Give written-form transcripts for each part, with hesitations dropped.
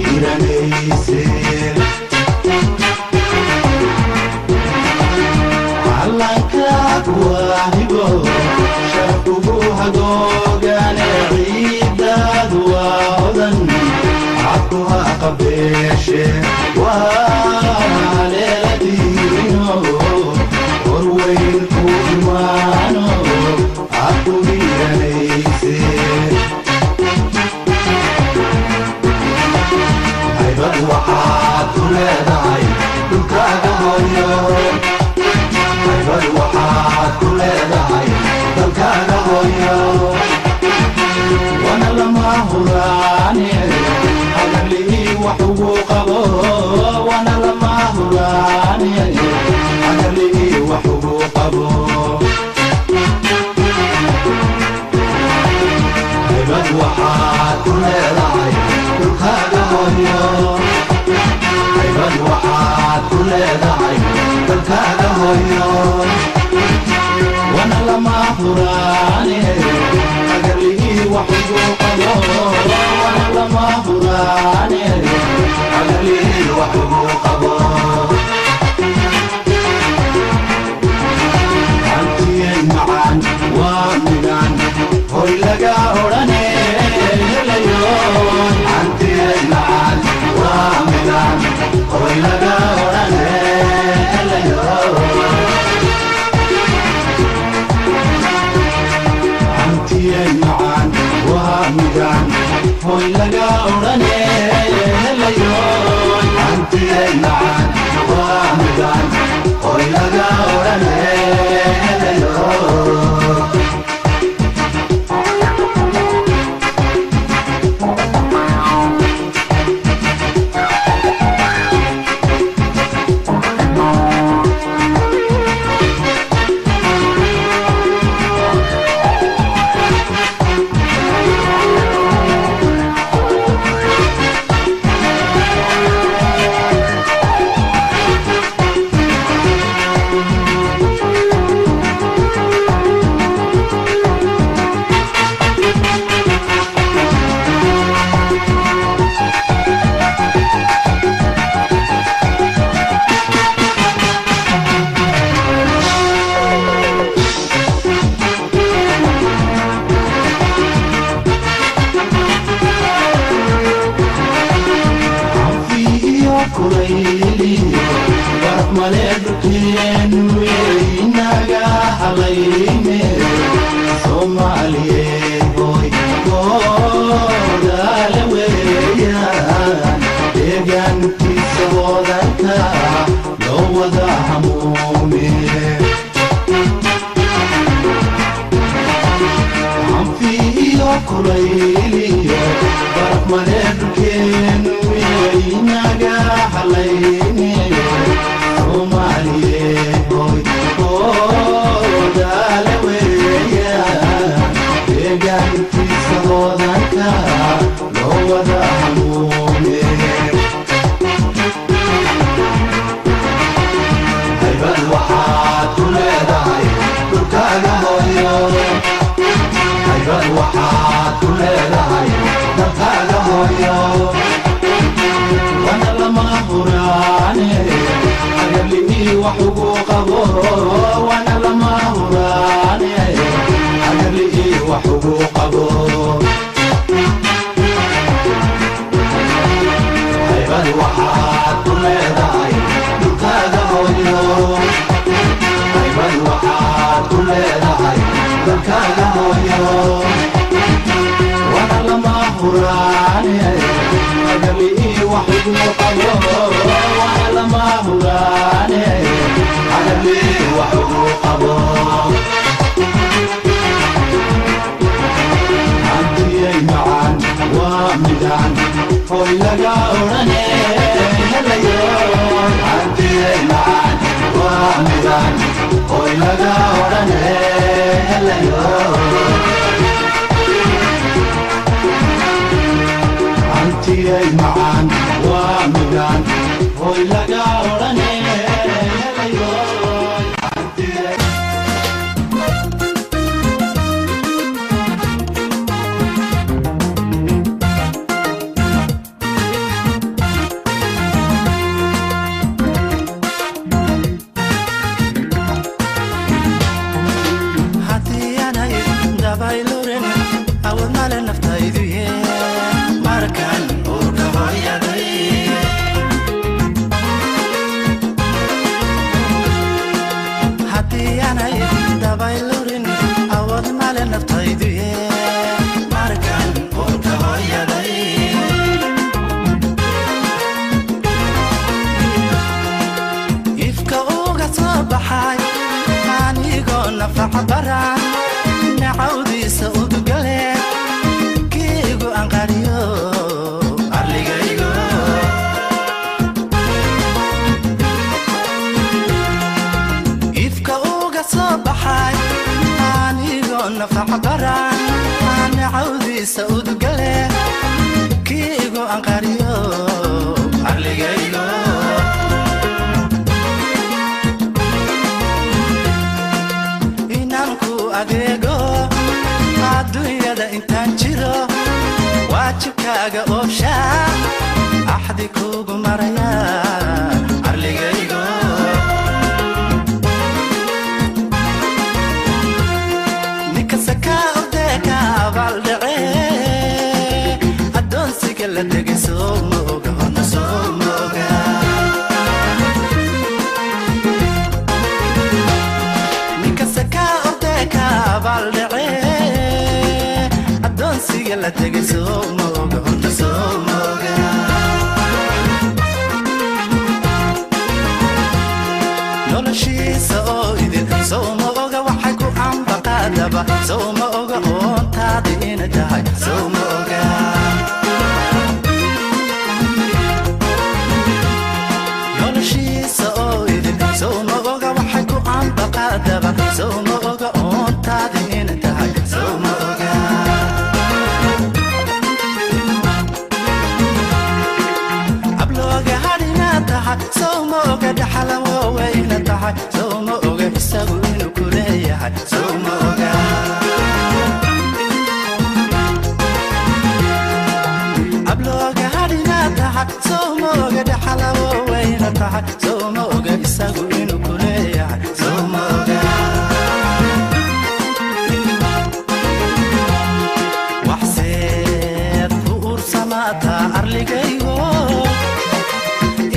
Dhiiranayse calankaag waa hibo sharaf ugu hagoogane, ciidaadu waa hodan cadku ha qabeeshe, waa leeladiino horweyn ku imaano aad ku dhiiranayse. Haybad waxaad ku leedahay dhulkaaga hooyo, haybad waxaad ku leedahay dalkaaga hooyo, wana lama huraane hagarlihii wax ugu qabo, wana lama huraane hagarlihii wax ugu qabo. Haybad waxaad ku leedahay dhulkaaga hooyo, haybad waxaad ku leedahay dalkaaga hooyo, wana lama huraane hagarlihii wax ugu qabo, wana lama huraane hagarlihii wax ugu qabo. Hantiyay macaan waa midaan hoy laga odhane helayo, hantiyay macaan waa midaan hoy laga odhane helayo, hantiyay macaan waa midaan hoy laga odhane helayo, hantiyay macaan waa midaan hoy laga odhane helayo. Anfiyo kulayliyo baraf male dhulkeenu inaga halayne, Soomaaliyeed hoy goodaale weeyaan, deegaankiisa hodanka loo wada hamuume. Anfiyo kulayliyo baraf male dhulkeenu inaga halayne, Soomaaliyeed hoy goodaale weeyaan, deegaankiisa hodanka loo wada hamuume. Haybad waxaad ku leedahay dhulkaaga hooyo, haybad waxaad ku leedahay dalkaaga hooyo, wana lama huraane hagarlihii wax ugu qabo, wana lama huraane hagarlihii wax ugu qabo. Haybad waxaad ku leedahay dhulkaaga hooyo, haybad waxaad ku leedahay dalkaaga hooyo, wana lama huraane hagarlihii wax ugu qabo, wana lama huraane hagarlihii wax ugu qabo. Hantiyay macaan waa midaan hoy laga odhane helayo, hantiyay macaan waa midaan hoy laga odhane helayo, hantiyay macaan waa midaan hoy laga odhane helayo, hantiyay. Nafaca baran nacawdiisa udugale kiigu anqariyo arligaygo. Ifka uga soo baxay anigoo nafaca baran nacawdiisa udugale kiigu anqariyo arligaygo. Inaan ku adeego adduunyada intaan jiro, waajibkaaga oobshaa axdi kugu maraya arligaygo. Ninkasta ordee ka abaaldhace addoonsiga la tegay, soo ma oga horta, soo ma oga. Ninkasta ka ordee ka abaaldhace addoonsiga la tegay, soo ma oga horta, soo ma oga. Noloshiisa oo idin sow ma oga, waxay ku ambaqaadaba sow ma oga, oontaadi ina tahay sow ma oga. Noloshiisa oo idin sow ma oga, waxay ku ambaqaadaba sow ma oga, oontaadi ina tahay sow ma oga. Ablooga hadhina tahay sow ma oga, dhaxalawowe ina tahay sow ma oga, isagu inuu ku leeyahay sow ma oga. Ablooga hadhina tahay sow ma oga, dhaxalawowe ina tahay sow ma oga, isagu inuu ku leeyahay sow ma oga. Waxseed ku uursamaataa arligaygo,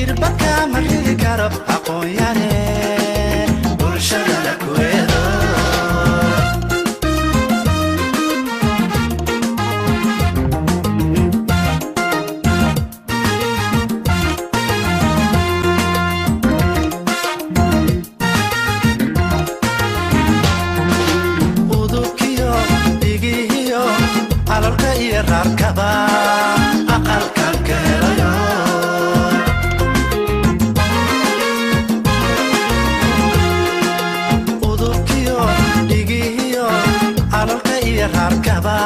irbaka ma ridi karo aqoon yare bulshadana ku eedo. Udubkiyo dhigihiyo calalka iyo raarkaba aqalkan ka helayo. Udubkiyo dhigihiyo calalka iyo raarkaba